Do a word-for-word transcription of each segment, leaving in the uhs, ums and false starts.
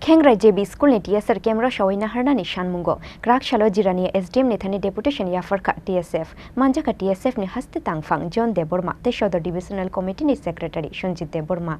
Khengrai J B School ni T S R camp rw sawi naharnani sanmungo kwrak salo Jirania S D M ni thani deputation yapharkha T S F. Manjakha T S F ni haste tangphang John Debbarma tei Sodor Divisional Committee ni Secretary Sanjit Debbarma.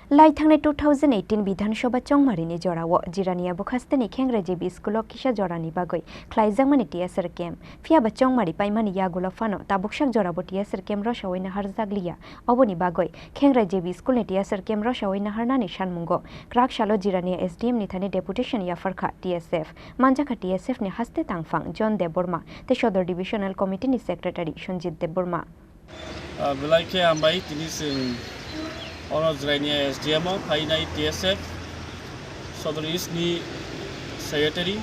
Lai thangnai two thousand eighteen Bidhan Sabha chongmarini jorao Jirania bukhasteni Khengrai J B School o kisa jorani bagwi khlaijakmani T S R camp. Phiyaba chongmari paimani yagulo phano tabuksak jorabo T S R camp rw sawi naharjakliya. Oboni bagwi Khengrai J B School ni T S R camp rw sawi naharnani sanmungo kwrak salo Jirania S D M ni thani deputation yapharkha T S F. Manjakha T S F ni haste tangphang John Debbarma tei Sodor Divisional Committee ni Secretary Sanjit Debbarma. Ah, belai khe hambai, tini chwng oro Jirania S D M o phainai T S F Sodor East ni Secretary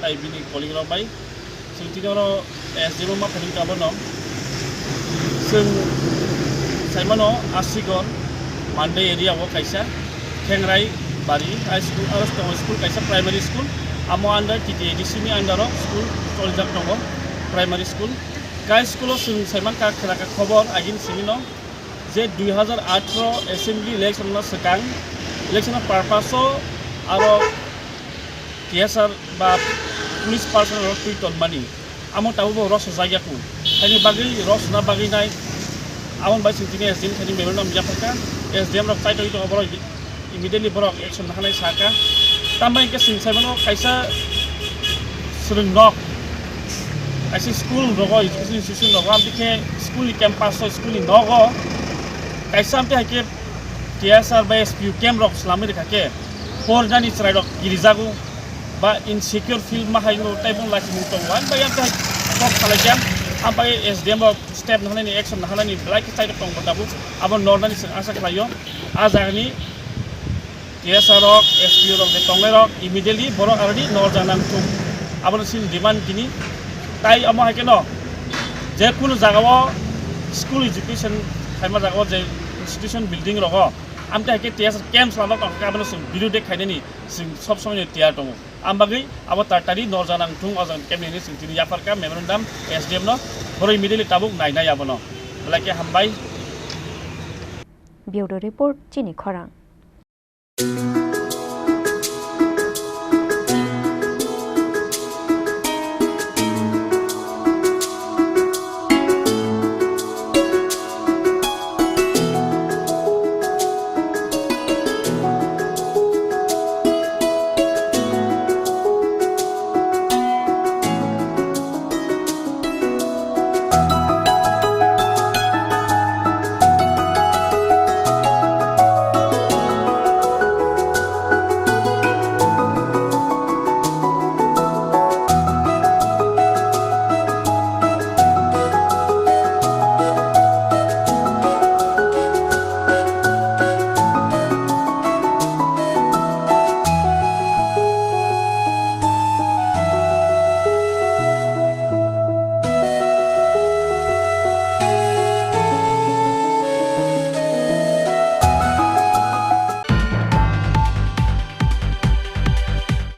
tai bini colleague rok bai. Chwng tini oro S D M o ma phaini kabo no. Chwng saimano Asigor Mandai area o kaisa Khengrai Bari High School aro tongo school kaisa primary school. Amo under T T A D C ni under o school choljak tongo, primary school. Kai school o chwng saimankha, khlakha khobor agini simi no je dui hazar atharo assembly election no swkang election o purpose o aro T S R ba police personnel rok twi tonmani amo tabuk bo rosojak ya kung. Haini bagwi rosona bagwi nai amon bai chwng tini S D M thani memorandum yapharkha, S D M rok chai tongwi tongo borok. Immediately borok action nahanai saka. Tambai hwnkhe chwng saimano kaisa swrwng nok, kaisa school rogo, education institution rogo, amtwi khe school ni campus o, school ni nogo kaisa amtwi hai khe T S R bai S P U camp rok swlamwi rwkha khe porinani chwrai rok kirijago ba insecure feel ma hai no tei bo lachi mung tongo. Ani bai amtwi hai kok salai khe ambai S D M rok step nahanani, action nahanani belai khe chai rok tongo tabuk. Abo nornani chwng asa khlaio. A jagani T S R rok, S P O rok je tongnai rok immediately borok already norjak nang thung. Abono chini demand kini. Tai omo hai khe no je kunu jaga o school education khaima jaga o je institution building rogo amtwi hai khe T S R camp swlamjak tong khe abono chwng birodhe khainani chwng sob somoi tiyar tongo. Am bagwi abo tatari norjak nang thung o jang kemini chwng tini yapharkha memorandum S D M no, borok immediately tabuk nainai abono. Belai khe hambai. Bureau Report, Chini Khorang.